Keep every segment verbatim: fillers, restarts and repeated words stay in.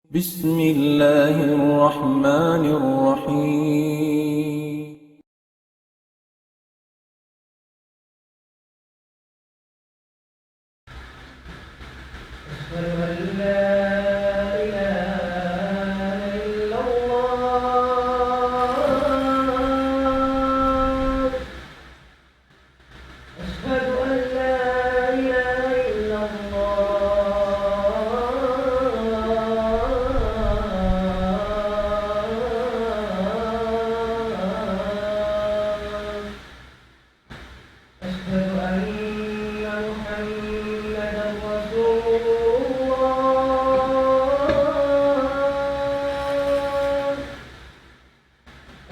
بسم الله الرحمن الرحيم. أشهد أن لا إله إلا الله. أشهد أن لا إله إلا الله. أشهد أن محمدا رسول الله.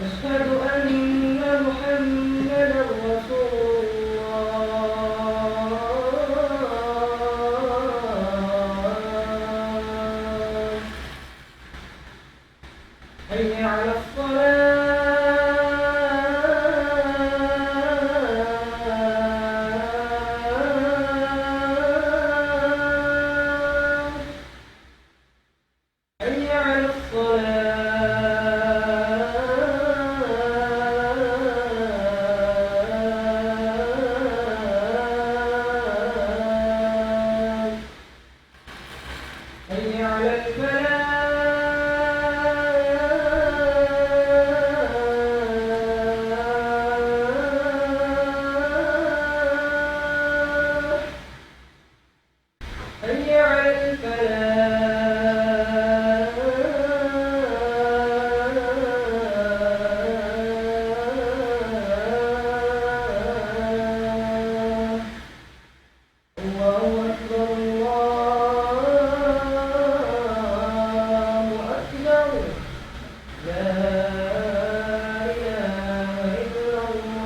أشهد أن محمدا رسول الله. حي على الصلاة. حي على الصلاة. حي على الفلاح. حي على الفلاح. الله أكبر، الله أكبر. لا إله إلا الله.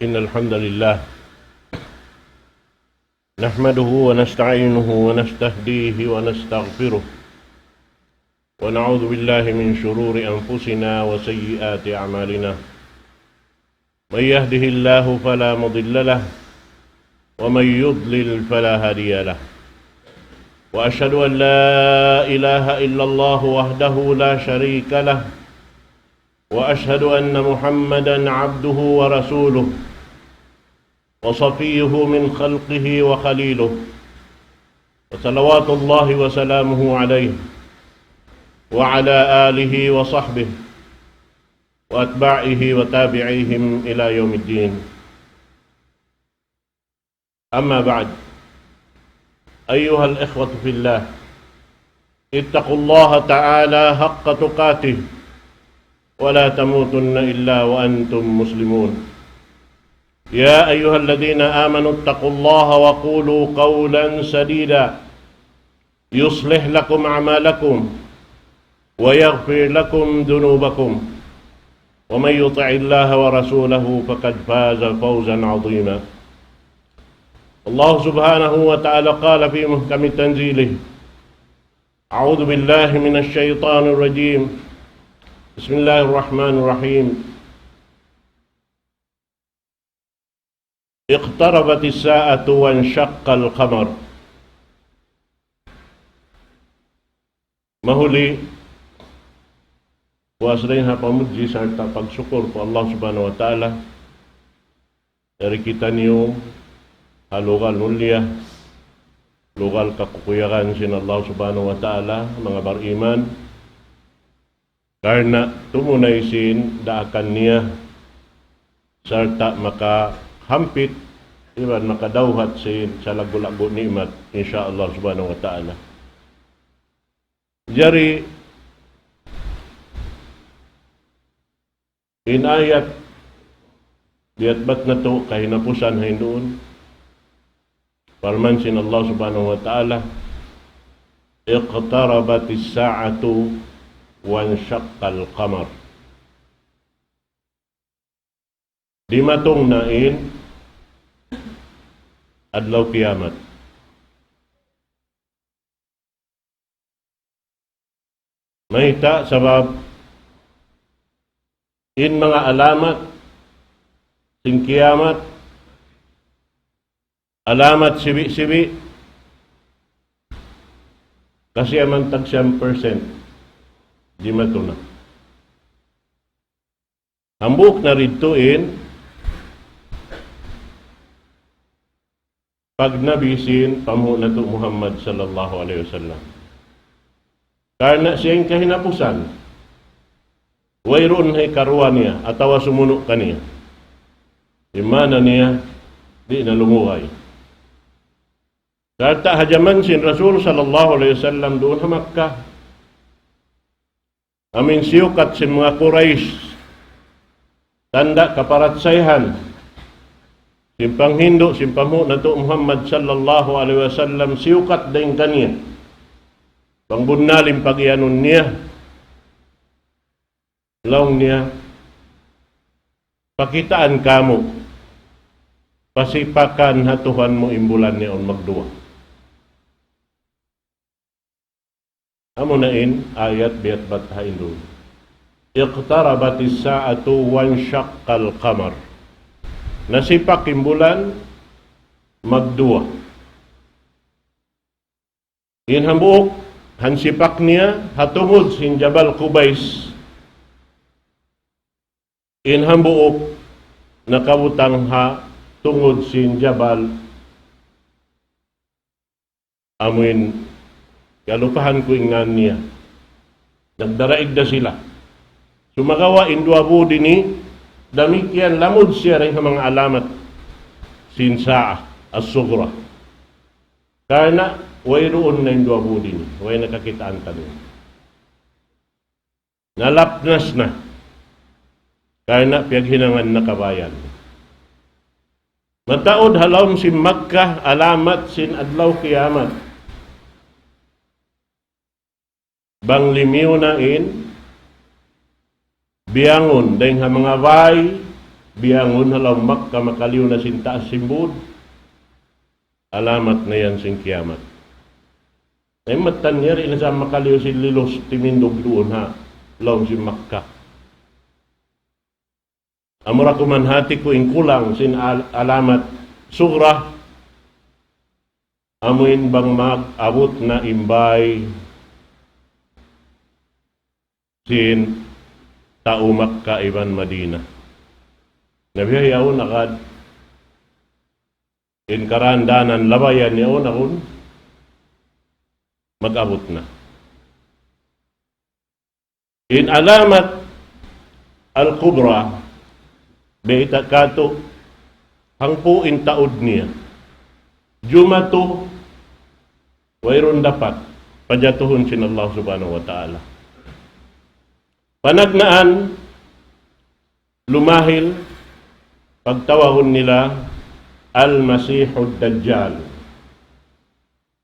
إن الحمد لله نحمده ونستعينه ونستهديه ونستغفره، ونعوذ بالله من شرور أنفسنا وسيئات أعمالنا. من يهده الله فلا مضل له، ومن يضلل فلا هادي له. وأشهد أن لا إله إلا الله وحده لا شريك له، وأشهد أن محمدا عبده ورسوله، وصفيه من خلقه وخليله، وصلوات الله وسلامه عليه وعلى آله وصحبه وأتباعه وتابعيهم إلى يوم الدين. أما بعد، أيها الإخوة في الله، اتقوا الله تعالى حق تقاته ولا تموتن إلا وأنتم مسلمون. يا أيها الذين آمنوا اتقوا الله وقولوا قولا سديدا يصلح لكم أعمالكم ويغفر لكم ذنوبكم، ومن يطع الله ورسوله فقد فاز فوزا عظيما. الله سبحانه وتعالى قال في محكم تنزيله: أعوذ بالله من الشيطان الرجيم. بسم الله الرحمن الرحيم. اقتربت الساعة وانشق القمر. Mahuli, puas dayn ha pamudji sarta' pagsukur pa Allah Subhanahu wa Ta'ala, yari kitaniyu ha lugal mulia, lugal kakukuyagan sin Allah Subhanahu wa Ta'ala, manga bariman, karna' tumunay sin daakan niya, sarta' makahampit, iban makadawhat sin salaggu'-laggu' ni'mat, insya Allah Subhanahu wa Ta'ala. Jari, in ayat biyatbat natu' kahinapusan ha hinduun, parman sin Allah Subhanahu wa Ta'ala, اقتربت الساعة وانشق القمر. Dimatung na in adlaw kiyamat. Mayta'? Sabab in manga alamat sin kiyamat, alamat sibi'-sibi', kasi aman tag siyam percent, di' matuna. Hambuuk na didtu in pagnabi sin panghu' natu' Muhammad sallallahu alayhi wasallam. Karna' siya in kahinapusan, wayruun hikaruwa niya atawa sumunu' kaniya. Di' maana niya, di' na lumugay. Sarta' ha jaman sin Rasul sallallahu alayhi wasallam duun ha Makkah, amu in siyukat sin manga Quraysh, tanda' kaparachayhan sin panghindu' sin panghu' natu' Muhammad sallallahu alayhi wasallam, siyukat dayn kaniya. Bang bunnal in pag-iyanun niya, laung niya, pakitaan kamu', pasipakan ha Tuhan mu in bulan yaun magduwa. Amuna in ayat biyatbat ha indun. اقتربت الساعة وانشق القمر. Nasipak in bulan magduwa. In hambuuk, hansipak niya, ha tungud sin Jabal Qubais. In hambuuk, nakabutang ha tungud sin Jabal, amuin, kalupahan ku in ngan niya. Nagdaraig da sila. Sumagawa' in duwa bud ini, damikkiyan lamud siya dayn ha manga alamat sin Sa'a As-Sughra. Karna' wayruun na in duwa bud ini, way na kakitaan taniyu. Nalapnas na. Karna' piyaghinangan na kabayaan. Mataud ha lawm sin Makkah alamat sin adlaw kiyamat. Bang limiyu na in biyangun dayn ha manga bay, biyangun ha lawm Makkah makaliyu na sin taas sin bud, alamat na yan sin kiyamat. Na in mattan yari na sa makaliyu sin lilus timindug duun ha lawm sin Makkah. Amura kuman hati ku in kulang sin al-, alamat sughra, amuin bang mag-abut na in bay sin tau Makkah iban Madinah. Na biya' yaun agad in karandanan labayan yaun agun mag-abut na. In alamat al-kubra, bayta' katu', hangpu' in taud niya. Jumatu, wayruun dapat pajatuhun sin Allah Subhanahu wa Ta'ala. Panagnaan, lumahil, pagtawagun nila Al-Masihud Dajjal.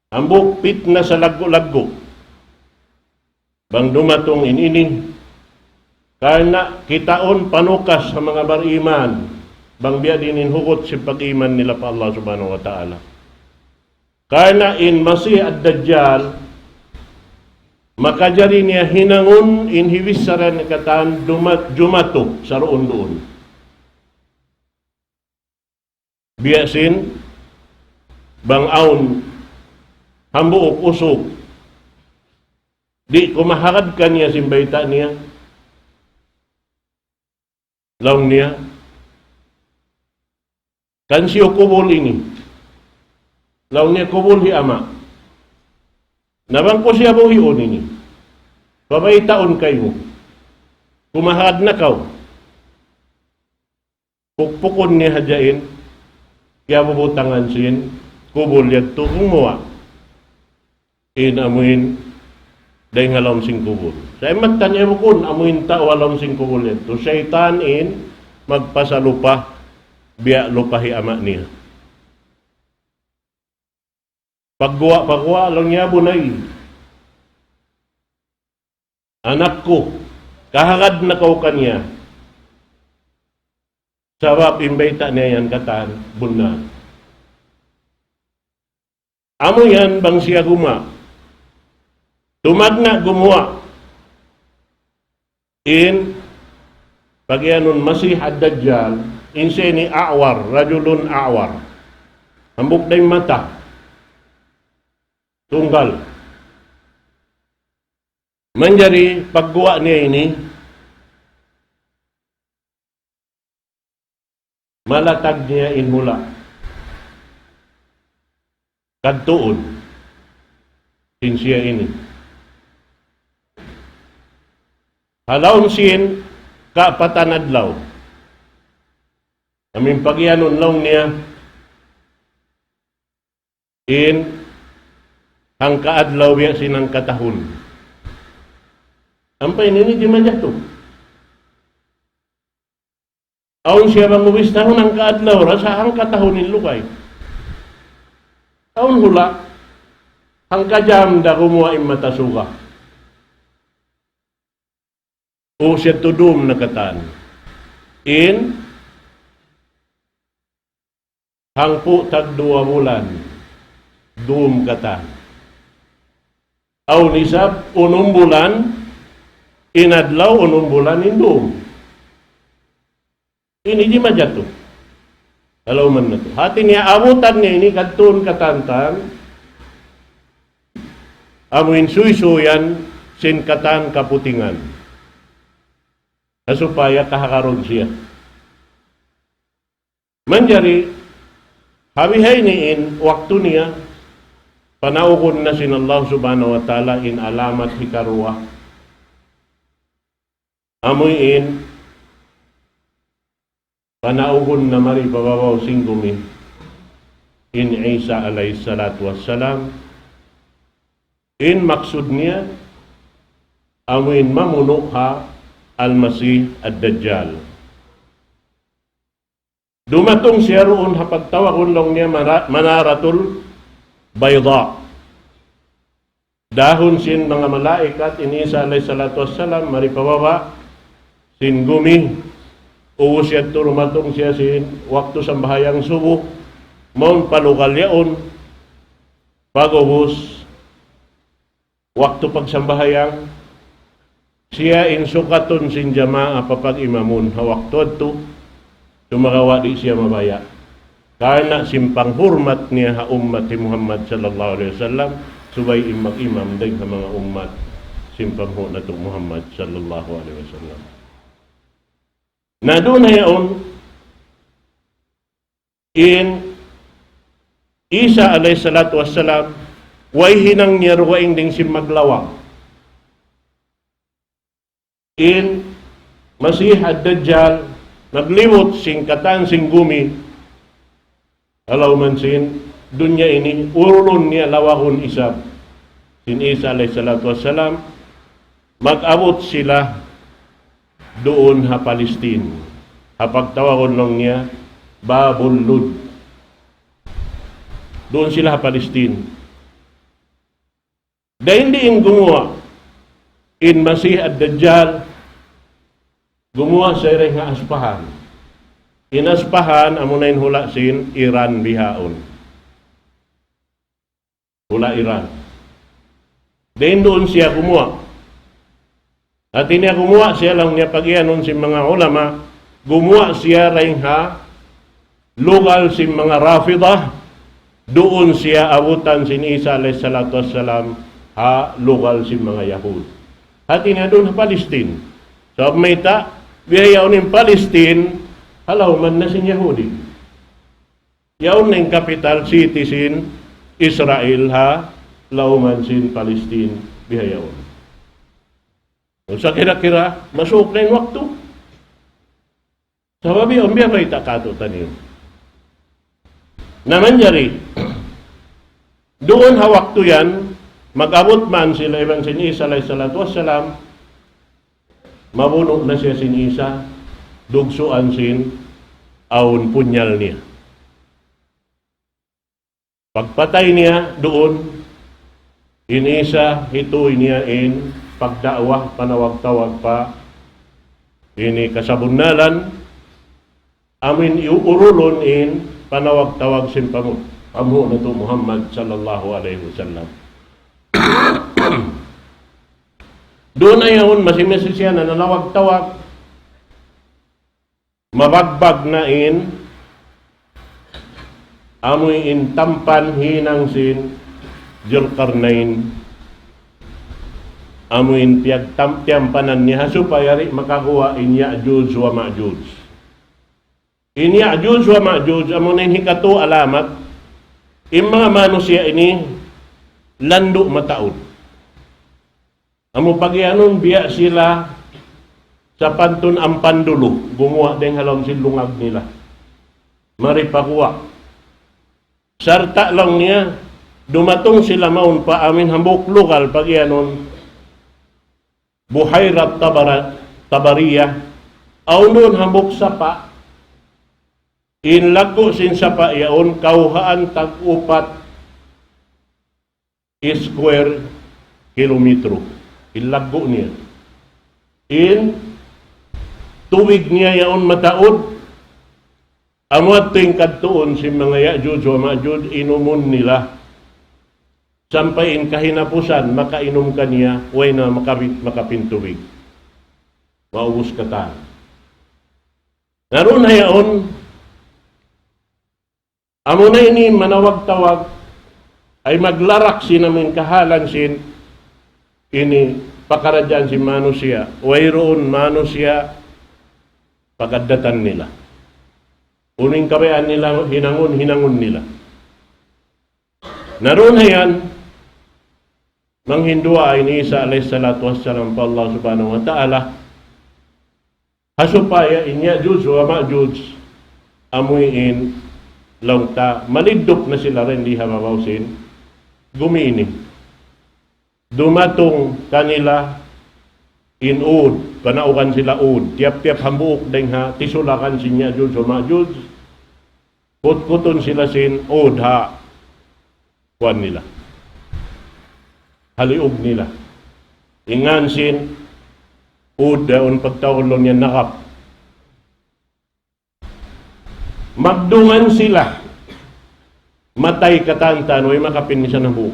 Hambuuk pitna salaggu'-laggu'. Bang dumatung in ini, karna' kitaun panukas ha manga bariman, bang biya' diin in hugut sin pag-iman nila pa Allah Subhanahu wa Ta'ala. Karna' in Masih ad-Dajjal, makajari niya hinangun in hibissaran katan dumat-, jumatu saruun-duun. Biya' sin, bang awn hambuuk usug, di' kumahagad kaniya sin bayta' niya. Laung niya, "Kansiyu kubul ini?" Laung niya, "Kubul hi ama'." "Na bang ku siya buhiun ini, pabaytaun kaymu, kumahagad na kaw?" Pukpukun niya hadja in kiyabubutangan sin kubul yadtu, gumuwa' in amuin dayn ha lawm sin kubul. Sa' in mattan niya bukun amuin tau ha lawm sin kubul yadtu, saytan in magpasalupa, biya' lupa hi ama' niya. Pagguwa'-pagguwa' laung niya, "Bunay, anak ku, kahagad na kaw kaniya." Sabab in bayta' niya yan katan bunnal. Amu yan bang siya guma-, tumagna' gumuwa'. In pagiyanun Masih ad-Dajjal, in siya ini a'war, rajulun a'war. Hambuuk da in mata. Tunggal. Manjari pagguwa' niya ini, malatag niya in hula'. Kadtuun sin siya ini. Ha lawm sin kaapatan adlaw. Amu in pagiyanun laung niya, in hangka adlaw biya' sin hangka tahun. Ampa ini, ini di' majatu. Awn siya bang ubus tahun hangka adlaw, rasa hangka tahun in lugay. Awn hula', hangka jam da gumuwa' in mata suga. O siya tudum na katan. In hangpu' tagduwa bulan, dum katan. Awn isab unum bulan, in adlaw unum bulan in dum. Ini di' majatu. Kalaw man na tu. Hati niya abutan niya ini kadtuun katantan, amu in suysuyan sin katan kaputingan. Na supaya kahagarun siya. Manjari, ha bihaini in waktu niya, panaugun na sin Allah Subhanahu wa Ta'ala in alamat hikaruwa. Amu in, panaugun na mari pa babaw sin gumi in Isa alayhi salatu wassalam. In maksud niya, amu in mamunu' ha Al-Masih Ad-Dajjal. Dumatung siya duun ha pagtawagun laung niya Mara-, Manaratul Bayda. Dahun sin manga malaikat in Isa alayhi salatu wassalam, mari pa baba' sin gumi, ubus yadtu dumatung siya sin waktu sambahayang subuh, mawn pa lugal yaun, pag'ubus, waktu pagsambahayang, siya in sukatun sin jamaa papag-imamun ha waktu yadtu, sumagawa' di' siya mabaya'. Karna' sin panghurmat niya ha ummat hi Muhammad sallallahu alayhi wasallam, subay in mag-imam dayn ha manga ummat sin panghu' natu' Muhammad sallallahu alayhi wasallam. Na duun na yaun, in Isa alayhi salatu wassalam, way hinang niya dugaing dayn sin maglawang. In Masih Ad-Dajjal, naglibut sin katan sin gumi, ha lawm sin dunya ini, urulun niya lawagun isab sin Isa alayhi salatu wassalam, mag-abut sila duun ha Palestine. Ha pagtawagun laung niya, Babul Lud. Duun sila ha Palestine. Dayn di in gumuwa' in Masih Ad-Dajjal, gumuwa' siya dayn ha Aspahan. In Aspahan, amuna in hula' sin Iran bihaun. Hula' Iran. Dayn duun siya gumuwa'. Hati niya gumuwa' siya laung niya pagiyanun sin manga ulama, gumuwa' siya dayn ha lugal sin manga Rafidah, duun siya abutan sin Isa alayhi salatu wassalam ha lugal sin manga Yahud. Hati niya duun ha Palestine. Sabab mayta', biya' yaun in Palestine, ha lawm na sin Yahudi. Yaun na in capital city sin Israel ha lawm sin Palestine bihaun. Sa' kira-kira, masuuk na in waktu. Sabab yaun biya' bayta' katu'taniyu. Na manjari, duun ha waktu yan, mag-abut man sila iban sin Isa alayhi salatu wassalam, mabunu' na siya sin Isa, dugsuan sin awn punyal niya. Pagpatay niya duun, in Isa, hituy niya in pagda'wa, panawag-tawag pa ini kasabunnalan, amu in urulun in panawag-tawag sin pamu-, panghu' natu' Muhammad sallallahu alayhi wasallam. Duun na yaun, masi-masi siya nanawag-tawag. Mabagbag na in, amuin tampan hinang sin Zulkarnain. Amuin piyagtam-, tiyampanan niya ha supaya di' makaguwa' in Ya'juj wa Ma'juj. In Ya'juj wa Ma'juj, amu na in hikatu alamat, in manga manusiya' ini landu' mataud. Amu pagiyanun biya' sila sapantun ampandulu, gumuwa' dayng ha lawm sin lungag nila. Mari paguwa'. Sarta' laung niya, dumatung sila mawn pa amuin hambuuk lugal pagiyanun, Buhayrat Tabara-, Tabariya, awn duun hambuuk sapa', in laggu' sin sapa' yaun kawhaan tag-upat square kilometro. In laggu' niya. In tubig niya yaun mataud, amu yadtu in kadtuun sin manga Ya'juj wa Ma'juj inumun nila. Sampay in kahinapusan, makainum kaniya, way na makapi-, makapin tubig. Maubus katan. Na duun ha yaun, amu na ini manawag-tawag, ay maglarak sin amuin kahalan sin ini pakaradjaan sin manusiya', wayruun manusiya' pag-addatan nila. Unu in kabayaan nila hinangun, hinangun nila. Na duun ha yan, manghinduwaa in Isa alayhi salatu wassalam pa Allah subhanahu wa ta'ala, ha supaya in Ya'juj wa Ma'juj, amuin laung ta, maliddup na sila dayn di ha babaw sin gumi ini. Dumatung kanila in ud, panaugan sila ud. Tiyap-tiyap hambuuk dayng ha tisulakan sin Ya'juj wa Ma'juj, kutkutun sila sin ud ha kuwan nila. Ha liug nila. In ngan sin ud, yaun pagtawagun niya nagab. Magdungan sila. Matay katan-katan, way makapin misan hambuuk.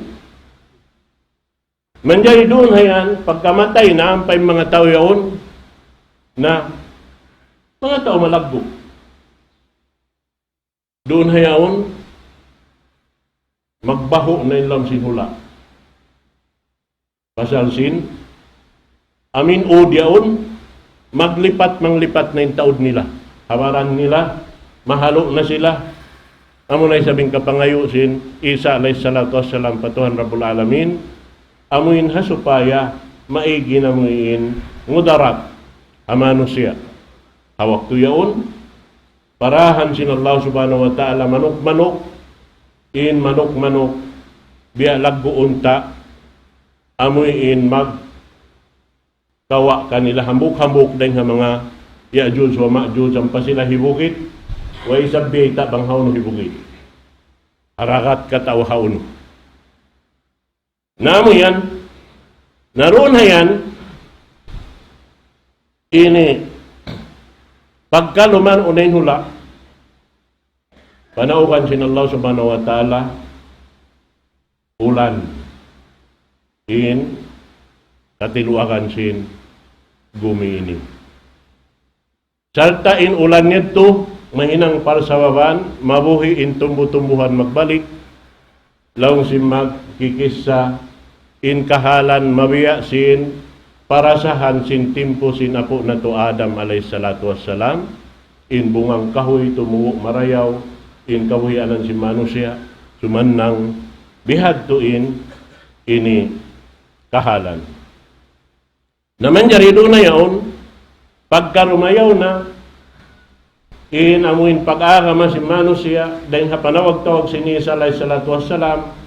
Manjari duun ha yan, pagkamatay na, ampa in manga tau yaun, na manga tau malaggu'. Duun ha yaun, magbahu' na in lawm sin hula'. Pasal sin, amuin ud yaun, maglipat-manglipat na in taud nila. Ha baran nila, mahalu' na sila. Amu na isab in kapangayu' sin Isa alayhi salatu wassalam pa Tuhan Rabbul Alamin. Amuin ha supaya maig in amuin mudarat ha manusiya'. Ha waktu yaun, parahan sin Allah subhanahu wa ta'ala manuk-manuk, in manuk-manuk, biya' laggu' unta', amuin magkawa' kanila hambuuk-hambuuk dayng ha manga Ya'juj wa Ma'juj, ampa sila hibugit, way isab biyayta' bang hawnu hibugit. Haragat kataw hawnu. Na amu yan, na duun ha yan, ini, pagkaluman unay hula', panaugan sin Allah subhanahu wa ta'ala, ulan, in katiluagan sin gumi ini. Sarta' in ulan yadtu mahinang parsababan, mabuhi' in tumbu-tumbuhan magbalik, laung sin magkikissa, in kahalan mabiya' sin parasahan sin timpu sin apu' natu' Adam alayhi salatu wassalam, in bungang kahuy tumubu' marayaw, in kabuhianan sin manusiya', sumannang, bihadtu in ini kahalan. Na manjari duun na yaun, pagka rumayaw na, in amuin pag-agama sin manusiya', dayng ha panawag-tawag sin Isa alayhi salatu wassalam,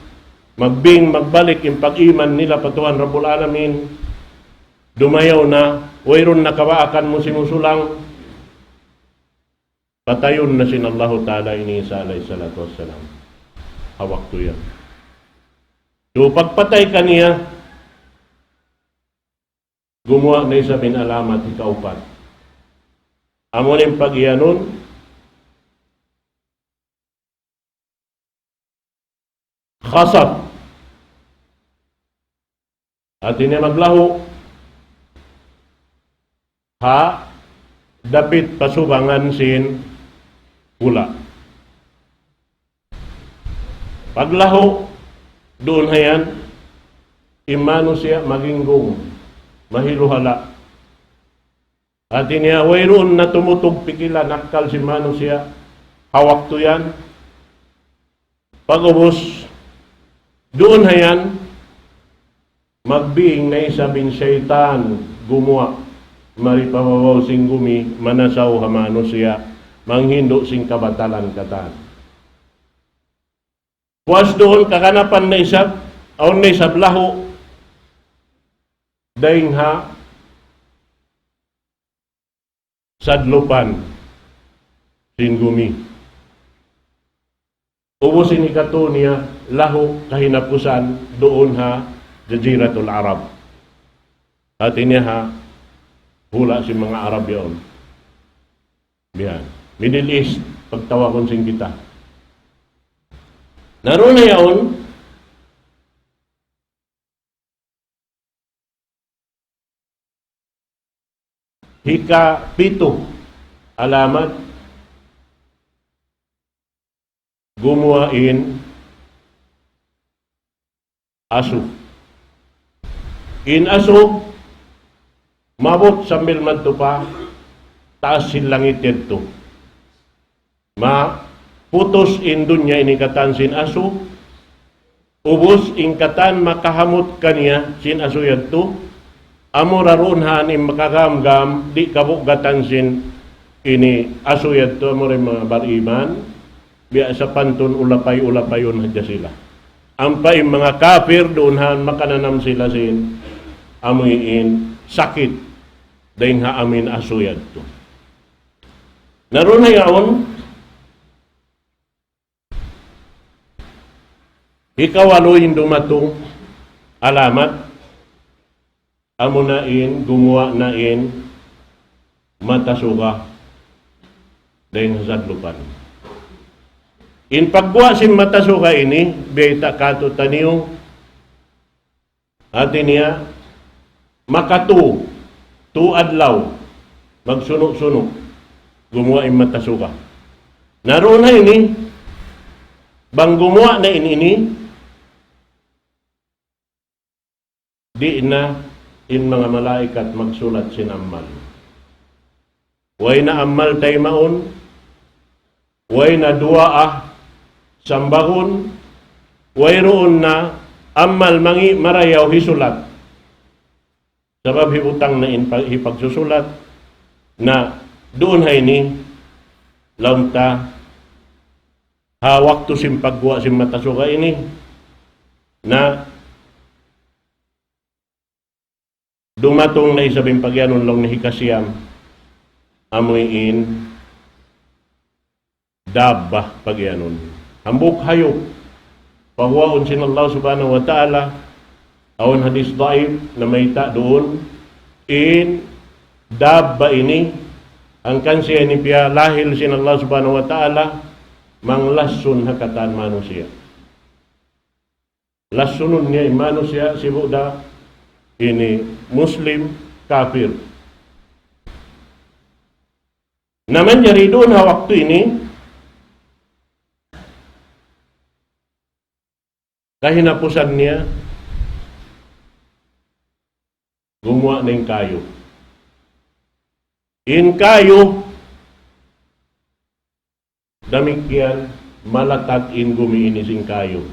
magbing, magbalik in pag-iman nila pa Tuhan Rabbul Alamin, dumayaw na, wayruun na kabaakan musimusulang, patayun na sin Allahu Ta'ala in Isa alayhi salatu wassalam. Ha waktu yan. So, pagpatay kaniya, gumuwa' na isab in alamat hikaupat. Amu in pagiyanun, khasaf. Hati niya maglahu', ha dapit pasubangan sin hula'. Paglahu', duun ha yan, in manusiya' maginggung, mahiluhala'. Hati niya, wayruun na tumutug pikilan, akkal sin manusiya' ha waktu yan. Pag'ubus, duun ha yan, magbing na isab in saytan gumuwa' mari pa babaw sin gumi, manasaw ha manusiya', manghindu' sin kabatalan katan. Puas duun, kaganapan na isab, awn na isab lahu' dayn ha sadlupan sin gumi. Ubus in hikatu niya, lahu' kahinapusan duun ha Jaziratul Arab. Hati niya ha hula' sin manga Arab yaun. Biya' Middle East, pagtawagun sin kita. Na duun na yaun, hikapitu alamat, gumuwa' in asu. In asu, maabut sambil madtu pa taas sin langit yadtu. Maputus in dunya ini katan sin asu, ubus in katan makahamut kaniya sin asu yadtu, amura duun ha yan in makagamgam, di' kabugatan sin ini asu yadtu, amura in manga bariman, biya' sapantun ulapay-ulapayun hadja sila. Ampa in manga kapir duun ha yan makananam sila sin amuin sakit, dayn ha amuin asu yadtu. Na duun na yaun, hikawalu in dumatung alamat, amuna in gumuwa' na in mata suga dayn ha sadlupan. In pagguwa' sin mata suga ini, bayta' katu'taniyu, hati niya, makatu, tu adlaw, magsunu'-sunu', gumuwa' in mata suga. Na duun na ini, bang gumuwa' na in ini, di' na in manga malaikat magsulat sin amal. Way na amal taymaun, way na duwaa sambagun, wayruun na amal mangi' marayaw hisulat. Sabab hibutang na in pag-, hipagsusulat na duun ha ini, laung ta, ha waktu sin pagguwa' sin mata suga ini, na dumatung na isab in pagiyanun laung niya hikasiyam, amuin dabba pagiyanun. Hambuuk hayup, paguwaun sin Allah Subhanahu wa Ta'ala, awn hadis daif namayta' duun, in dabba ini, hangkan siya ini piyalahil sin Allah Subhanahu wa Ta'ala, manglassun ha katan manusiya'. Lassunun niya in manusiya' sibu' da ini Muslim, kapir. Na manjari duun ha waktu ini, kahinapusan niya, gumuwa' na in kayu. In kayu, damikkiyan malatag in gumi ini sin kayu.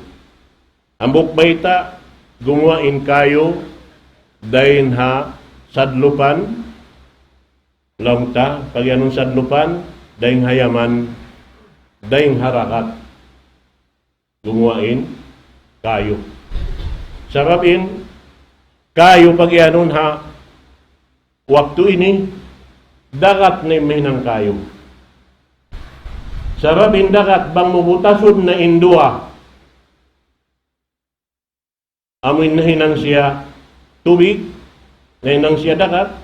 Hambuuk bayta', gumuwa' in kayu dayn ha sadlupan, laung ta, pagiyanun sadlupan, dayn ha Yaman, dayn ha dagat. Gumuwa' in kayu. Sabab in kayu pagiyanun ha waktu ini, dagat na in mahinang kayu. Sabab in dagat bang mu butasun na in duwa, amu in nahinang siya tubig, nahinang siya dagat,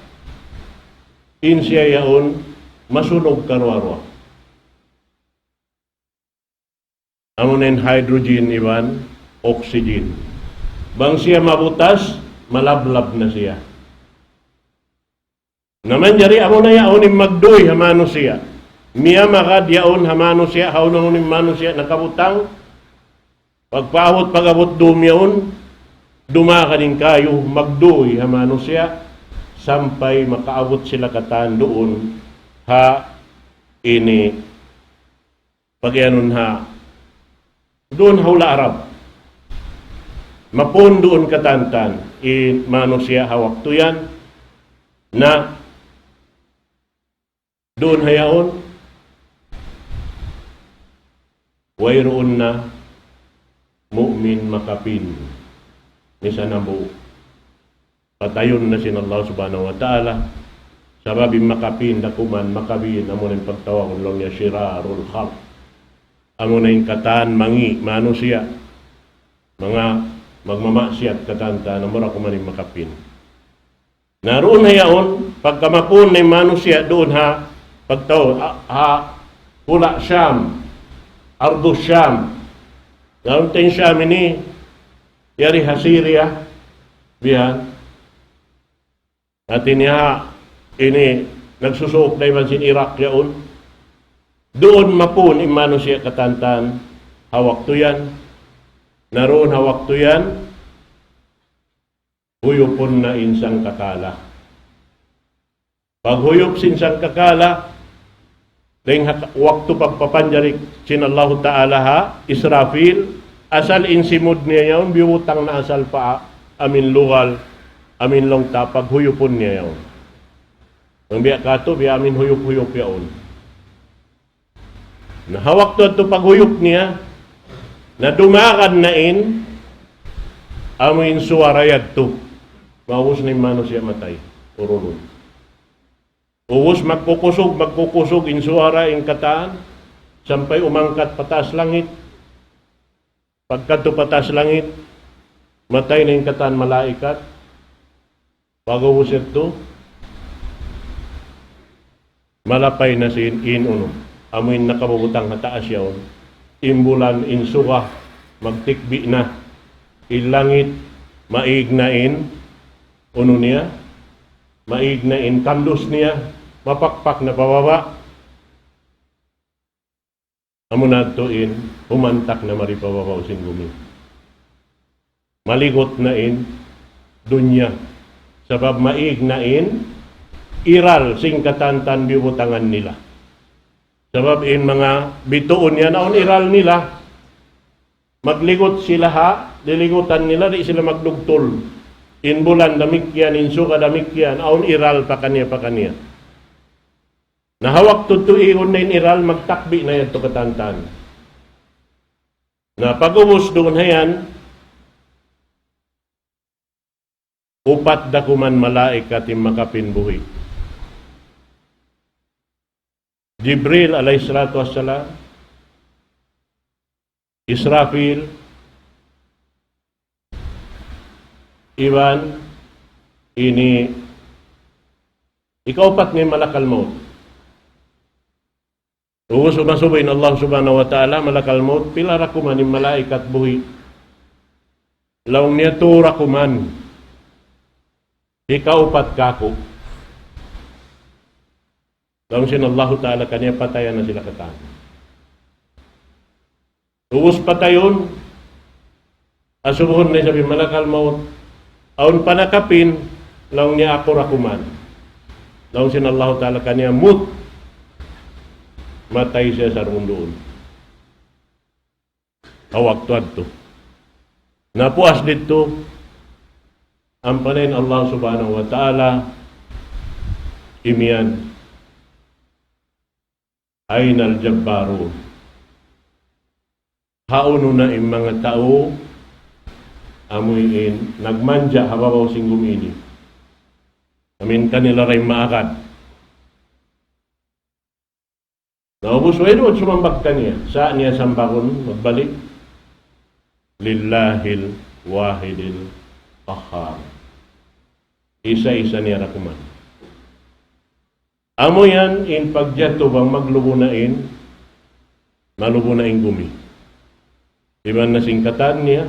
in siya yaun masunug karuwa-ruwa. Amu na in hydrogen iban oxygen. Bang siya mabutas, malablab na siya. Na manjari amu na yaun in magduy ha manusiya'. Miyamagad yaun ha manusiya', hawnu-hawnu in manusiya' nakabutang. Pagpaabut, pag-abut dum yaun, dumagad in kayu, magduy ha manusiya', sampay makaabut sila katan duun ha ini, pagiyanun ha, duun ha hula' Arab. Mapun duun katantan in manusiya' ha waktu yan, na duun ha yaun, wayruun na mu'min makapin misan hambuuk. Patayun na sin Allah Subhanahu wa Ta'ala. Sabab in makapin, dakuman makapin, amu na in pagtawagun laung niya shirarul khalq. Amu na in katan mangi' manusiya'. Manga magmamaksiyat katan-katan, amu ra kuman in makapin. Na duun ha yaun, pagka mapun na in manusiya' duun ha, pagtaw, ha, ha hula' Sham, ardu Sham. Yaun ta in Sham ini, yari ha Syria, biya' yan. Hati niya, ini nagsusuuk na iban sin Iraq yaun. Duun mapun in manusiya' katan-katan ha waktu yan. Na duun ha waktu yan, huyupun na in sangkakala. Paghuyup sin sangkakala, dayn ha waktu pagpapanjari sin Allahu Ta'ala ha Israfil, asal in simud niya yaun, biyutang na asal pa amin lugal, amin laung ta, paghuyupun niya yaun. Bang biya' katu', biya' amin huyup-huyup yaun. Na ha waktu yadtu paghuyup niya, na dumagad na in, amu in suwara yadtu. Maubus na in manusiya' matay, urulun. Ubus magkukusug, magkukusug in suwara in katan, sampay umangkat pataas langit. Pagkadtu pataas langit, matay na in katan malaikat. Pag'ubus yadtu, malapay na sin in unu. Amu in nakabubutang ha taas yaun. In bulan, in suga, magtikbi' na. In langit, maig na in unu niya, maig na in kandus niya, mapakpak na pababa'. Amu na yadtu in humantak na mari pa babaw sin gumi. Maligut na in dunya. Sabab maig na in iral sin katan-katan biyubutangan nila. Sabab in manga bituun yan, awn iral nila. Magligut sila ha liligutan nila, di' sila magdugtul. In bulan damikkiyan, in suga damikkiyan, awn iral pakaniya-pakaniya. Na ha waktu tuud na in iral, magtakbi' na yadtu katan-katan. Na pag'ubus duun ha yan, upat da kuman malaikat in makapin buhi'. Jibril alayhi salatu wassalam, Israfil, iban ini ikaupat niya malakal maut. Ubus sumasubu in Allah Subhanahu wa Ta'ala, malakal maut, pila ra kuman in malaikat buhi'? Laung niya, tū ra kuman. Ikaupat kāku'. Laung sin Allahu Ta'ala kaniya, patayan na sila katan. Ubus patayun, asubuhun na isab in malakal maut. Awn pa nakapin, laung niya, aku ra kuman. Laung sin Allahu Ta'ala kaniya, mut. Matay siya sarunduun. Ha waktu yadtu. Na puas didtu, ampa na in Allah Subhanahu wa Ta'ala, imiyan, أين الجبارون؟ Hawnu na in manga tau, amu in nagmanja ha babaw sin gumi ini. Amu in kanila ra in maagad. Na ubus wayruun sumambag kaniya. Sa' niya sambagun magbalik. لله الواحد القهار. Isa-isa niya ra kuman. Amu yan in pagjatu bang maglubu na in, malubu na in gumi. Iban na sin katan niya,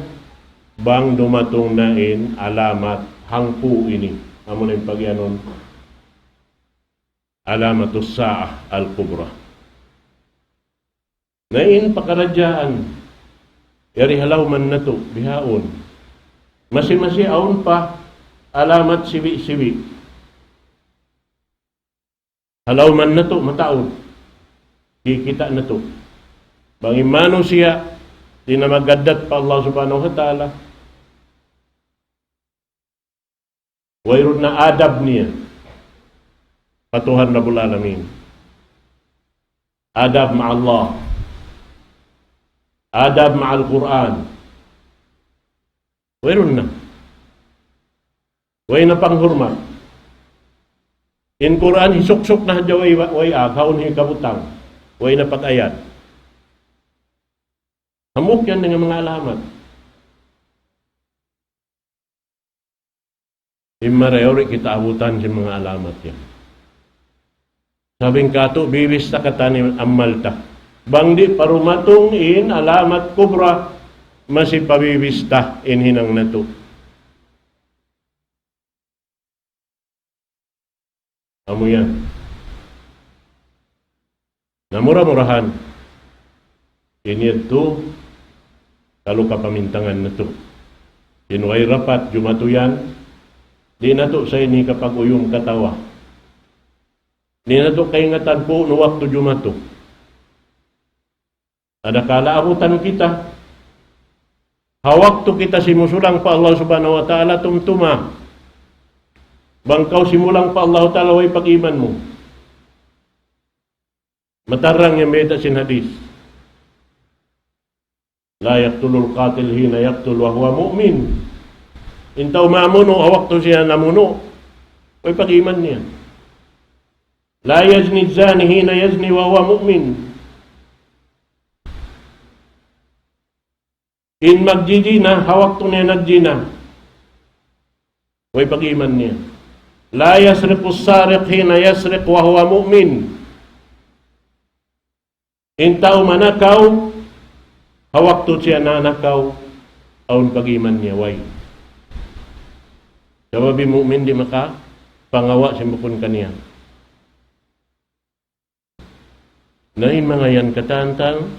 bang dumatung na in alamat hangpu' ini. Amu na in pagiyanun, علامة الساعة الكبرى. Na in pakaradjaan, yari ha lawm natu', bihaun. Masi-masi awn pa alamat siwi'-siwi'. Ha lawm natu', mataud. Kikita' natu'. Bang in manusiya', di' na magddat pa Allah Subhanahu wa Ta'ala. Wayruun na adab niya pa Tuhan Rabbul Alamin. Adab مع الله. Adab مع القرآن. Wayruun na. Way na panghurmat. In Qur'an hisuksuk na hadja way, way ag, awn hikabutang. Way na pag-ayat. Hambuuk yan dayn ha manga alamat. In marayaw di' kita abutan sin manga alamat yan. Sabab in katu' bibista katan in amal ta. Bang di' pa dumatung in alamat kubra, masi pa bibista in hinang natu'. Amu yan. Na mura-murahan, ini yadtu, kalu kapamintangan natu'. In way dapat jumatu yan, di' natu' sa ini kapag-uyum katawa. Di' natu' kaingatan kunu' waktu jumatu. Adakala abutan kita. Ha waktu kita simusulang pa Allah Subhanahu wa Ta'ala, tumtuma. Bang kaw simulang pa Allah Ta'ala, way pag-iman mu. Matarang yan bayta' sin hadith. لا يقتل القاتل حين يقتل وهو مؤمن. In tau mamunu', ha waktu siya namunu', way pag-iman niya. لا يزني الزاني حين يزني وهو مؤمن. In magjijina, ha waktu niya nagjina, way pag-iman niya. لا يسرق السارق حين يسرق وهو مؤمن. In tau manakaw, ha waktu siya nanakaw, awn pag-iman niya, way. Sabab in mu'min di' makapangawa' sin bukun kaniya. Na in manga yan katan-katan,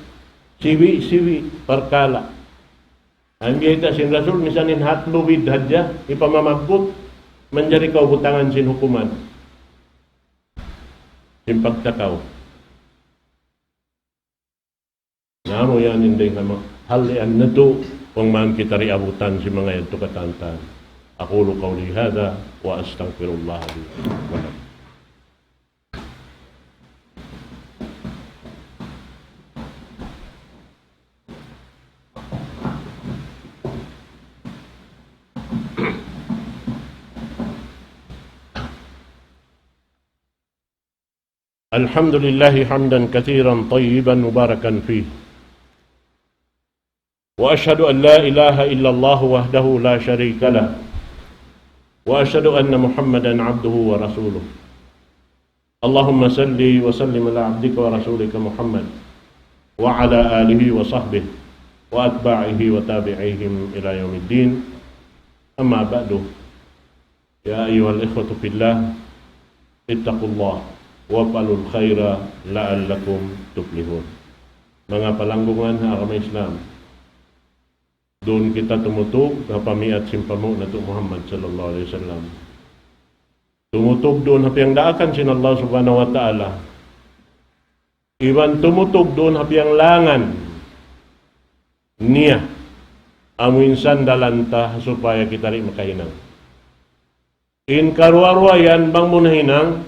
siwi'-siwi' parkala'. Amu in bayta' sin Rasul, misan in hat lubid hadja, hipamamagkut, manjari kaw butangan sin hukuman. Sin pagtakaw. Na amu yan in dayn ha manga halian natu', bang man kita di' abutan sin manga yadtu katan-katan. أقول قولي هذا وأستغفر الله لي ولكم. الحمد لله حمدا كثيرا طيبا مباركا فيه. وأشهد أن لا إله إلا الله وحده لا شريك له. وأشهد أن محمدا عبده ورسوله. اللهم صل وسلم على عبدك ورسولك محمد وعلى آله وصحبه وأتباعه وتابعيهم إلى يوم الدين. أما بعد. يا أيها الإخوة في الله، اتقوا الله وافعلوا الخير لعلكم تفلحون. Manga palanggungan ha agama Islam, duun kita tumutug ha pamiat sin panghu' natu' Muhammad sallallahu alayhi wasallam. Tumutug duun ha piyangdaakan sin Allah Subhanahu wa Ta'ala. Iban tumutug duun ha piyanglangan niya, amu in sandalan ta supaya kita di' makahinang. In karuwa-ruwa yan bang mu nahinang,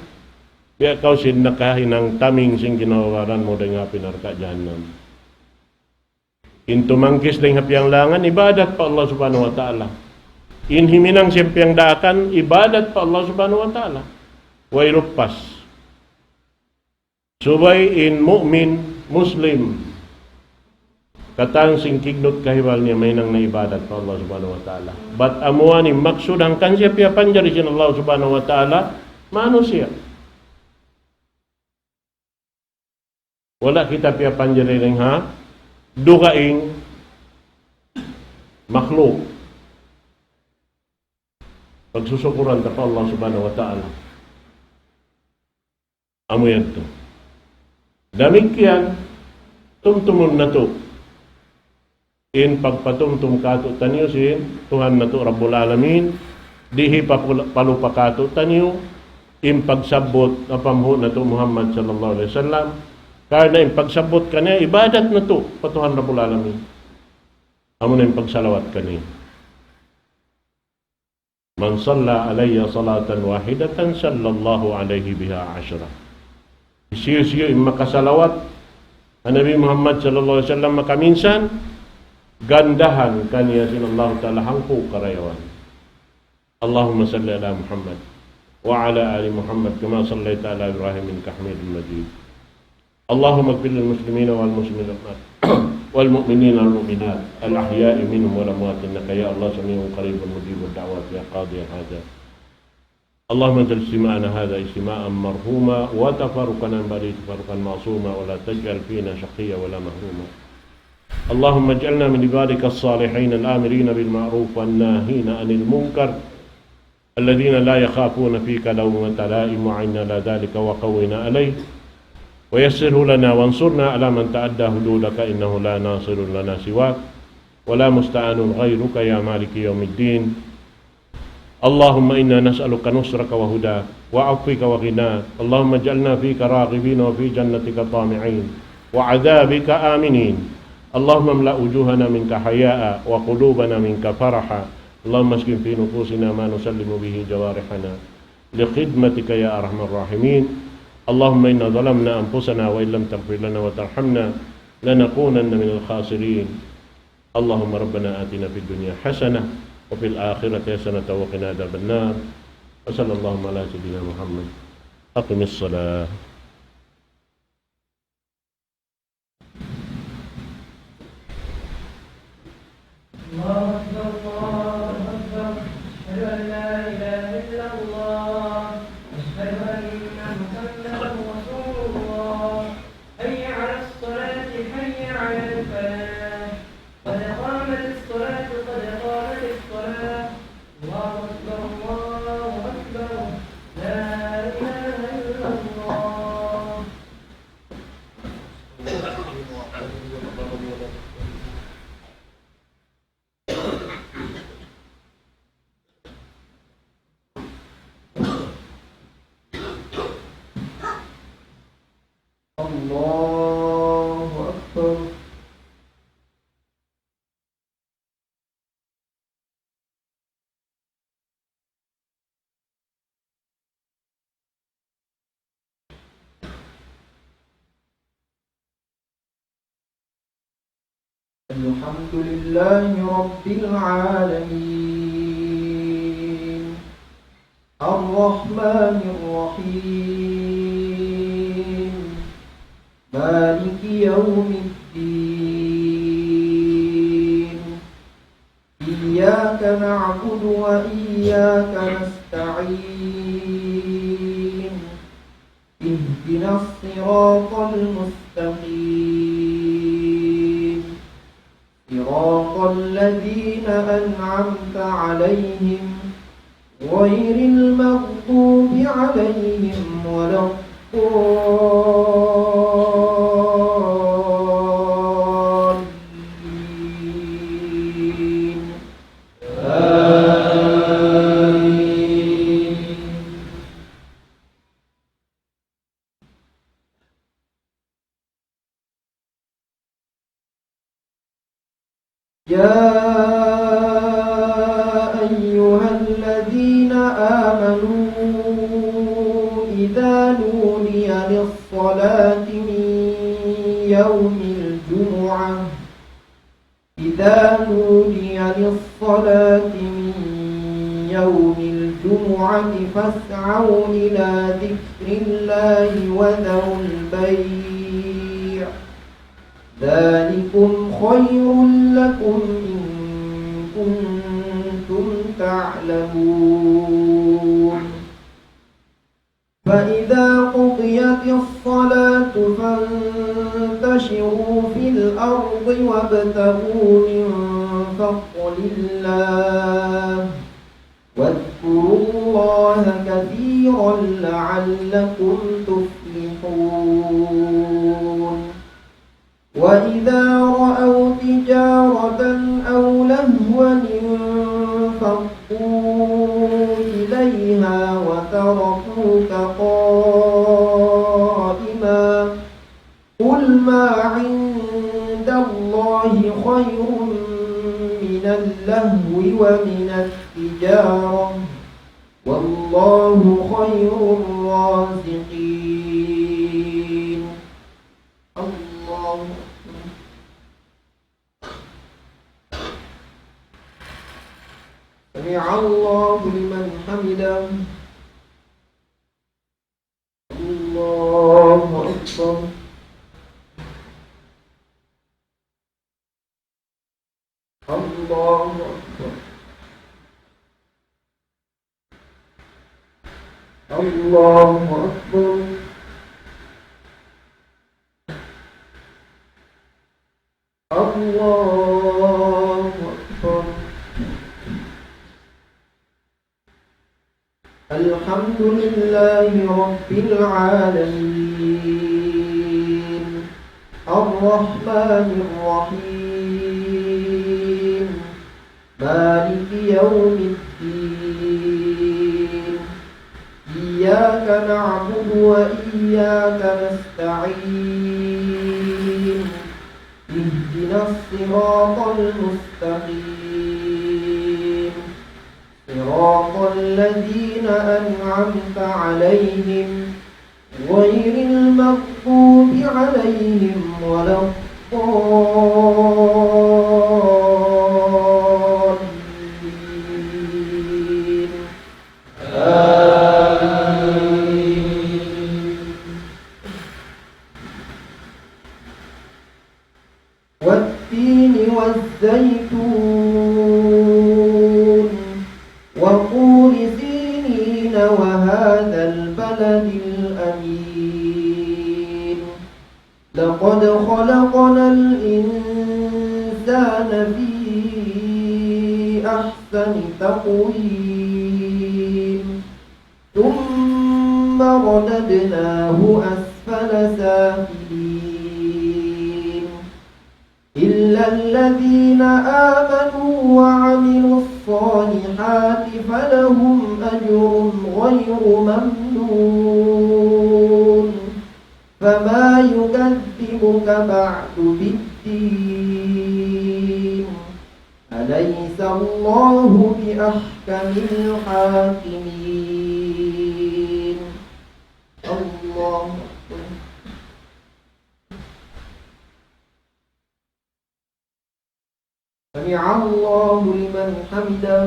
biya' kaw sin nakahinang taming sin ginhawa-baran mu dayn ha api narka' jahannam. In tumangkis dayn ha piyanglangan, ibadat pa Allah Subhanahu wa Ta'ala. In himinang sin piyangdaakan, ibadat pa Allah Subhanahu wa Ta'ala. Way lupas. Subay in mu'min, Muslim, katan sin kignut kahibal niya mahinang na ibadat pa Allah Subhanahu wa Ta'ala. Bat amu yan in maksud hangkan siya piyapanjari sin Allah Subhanahu wa Ta'ala, manusiya'. Wala' kita piyapanjari dayn ha dugaing makhluk. Pagsusukuran ta pa Allah Subhanahu wa Ta'ala. Amu yadtu. Damikkiyan, tumtumun natu' in pagpatumtum kātu'niyu sin Tuhan natu' Rabbul Alamin, di' hipapul-, palupa kātu'niyu in pagsabbut ha panghu' natu' Muhammad sallallahu alayhi wasallam, karna' in pagsabbut kaniya ibadat natu' pa Tuhan Rabbul Alamin. Amuna in pagsalawat kaniya. من صلى علي صلاة واحدة صلى الله عليه بها عشرا. Hisiyu-siyu in makasalawat ha Nabi Muhammad sallallahu alayhi wasallam makaminsan, gandahan kaniya sin Allahu Ta'ala hangpu' karayawan. اللهم صل على محمد وعلى آل محمد كما صليت على إبراهيم إنك حميد مجيد. اللهم اغفر للمسلمين والمسلمات والمؤمنين والمؤمنات الأحياء منهم والأموات إنك يا الله سميع قريب مجيب الدعوات يا قاضي الحاجات. اللهم اجعل اجتماعنا هذا اجتماعا مرحوما وتفرقنا من بعده تفرقا معصوما ولا تجعل فينا شقيا ولا محروما. اللهم اجعلنا من عبادك الصالحين الآمرين بالمعروف والناهين عن المنكر الذين لا يخافون فيك لومة لائم وأعنا على ذلك وقونا عليه ويسره لنا وانصرنا على من تعدى حدودك إنه لا ناصر لنا سواك ولا مستعان غيرك يا مالك يوم الدين. اللهم إنا نسألك نصرك وهداك وعفوك وغناك. اللهم اجعلنا فيك راغبين وفي جنتك طامعين وعذابك آمنين. اللهم املأ وجوهنا منك حياء وقلوبنا منك فرحا. اللهم اسكن في نفوسنا ما نسلم به جوارحنا لخدمتك يا أرحم الراحمين. اللهم إنا ظلمنا أنفسنا وإن لم تغفر لنا وترحمنا لنكونن من الخاسرين. اللهم ربنا آتنا في الدنيا حسنة وفي الآخرة حسنة وقنا عذاب النار. وصلى الله على سيدنا محمد. أقم الصلاة. الله أكبر، الله أكبر. أشهد أن لا إله إلا الله. أشهد أن محمدا رسول الله. حي على الصلاة، حي على الفلاح. قد قامت الصلاة، قد قامت الصلاة. الله أكبر، الله أكبر. لا إله إلا الله. الله أكبر. الحمد لله رب العالمين. الرحمن الرحيم. مالك يوم الدين. إياك نعبد وإياك نستعين. اهدنا الصراط المستقيم. صراط الذين أنعمت عليهم غير المغضوب عليهم ولا الضالين. آمين. يا أيها الذين آمنوا إذا نودي للصلاة من يوم الجمعة إذا نودي للصلاة من يوم الجمعة فاسعوا إلى ذكر الله وذروا البيع ذلكم خير لكم إن كنتم تعلمون. فإذا قضيت الصلاة فانتشروا في الأرض وابتغوا من فضل الله واذكروا الله كثيرا لعلكم تفلحون. يفلحون. وإذا رأوا تجارة أو لهوا انفضوا إليها وتركوك قائما. قل ما عند الله خير من اللهو ومن التجارة، والله خير الرازقين. الله أكبر. سمع الله لمن حمده. الله أكبر. الله أكبر. الله أكبر. الله أكبر. الحمد لله رب العالمين. الرحمن الرحيم. مالك يوم الدين. إياك نعبد وإياك نستعين. اهدنا الصراط المستقيم. صراط الذين أنعمت عليهم غير المغضوب عليهم ولا الضالين. آمين. والتين والزيتون وطور سينين وهذا البلد الأمين. لقد خلقنا الإنسان في أحسن تقويم. ثم رددناه أسفل سافلين. إلا الذين آمنوا وعملوا الصالحات فلهم أجر غير ممنون. فما يكذبك بعد بالدين. أليس الله بأحكم الحاكمين. الله أكبر. سمع الله لمن حمده.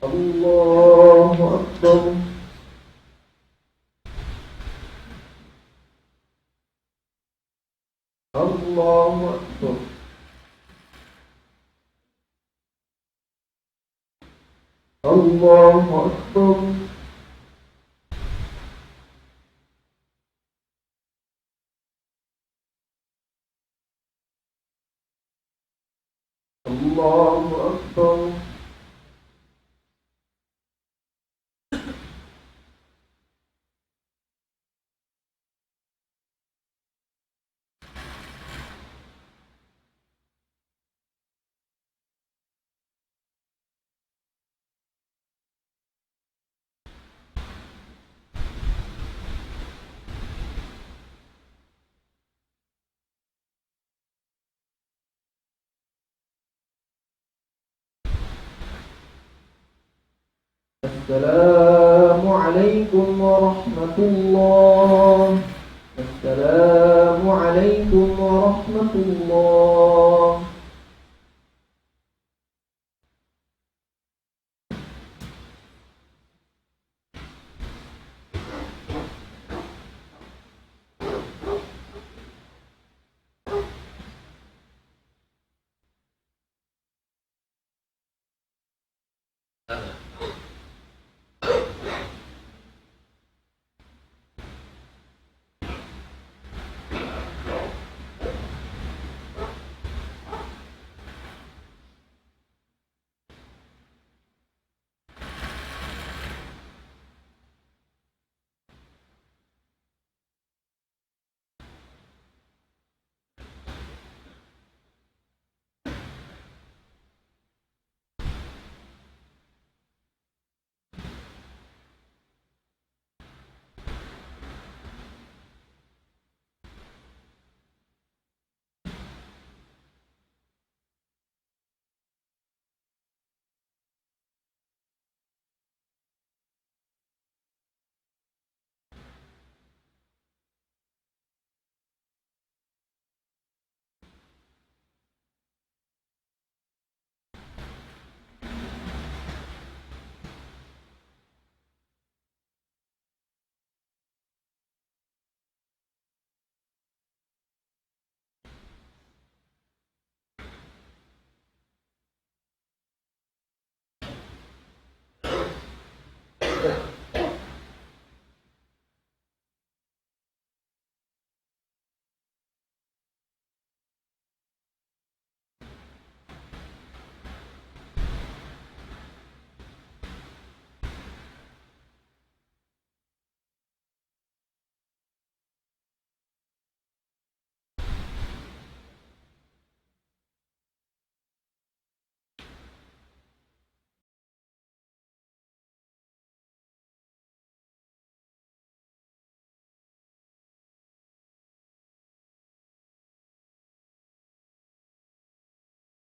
الله أكبر. الله أكبر. الله أكبر. الله أكبر. السلام عليكم ورحمة الله. السلام عليكم ورحمة الله.